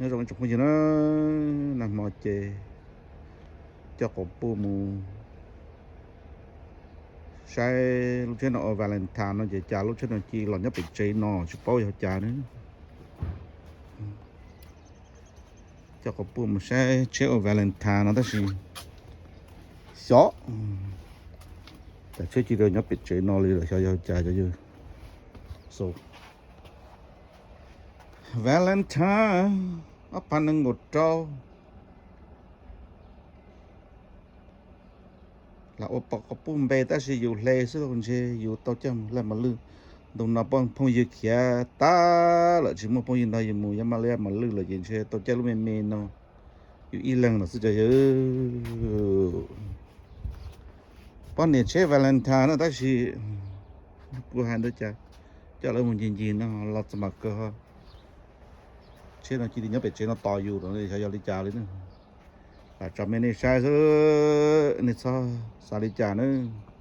Nyob zoo ib tsoom phooj ywg na, nag hmo ces coj quas puj mus saib lub tsheb no ua Valentine no ces cas lub tsheb no cia li los nyob pem tsev no tsis paub yog cas ne. Coj quas puj mus saib tsheb ua Valentine no tab sis xyov cas tsheb cia li nyob pem tsev no li lawm, xyov yog cas cov yawg. So, Valentine ob phav nees nkaum rau, lam ua pom quas puj npe tab sis yus hle xwb los ntshe yus tau coj mus laj mos lwj. Ntu no phooj ywg khiav tag lawm tsis muaj phooj ywg nrog yus mus yaj maj laj mos lwj lawm ces ntshe tau coj lub me me no yus ib leeg los xwb cov yawg. Poj niam tsheb Valentine no tab sis kuv hais ntawd cas coj lawv mus ncig ncig no los txog mas kawg, tsheb no cia li nyob pem tsev no tos yus lawm xyov yog li cas li na. Lam tso me nej saib xwb, nej txhob xav li cas nawb.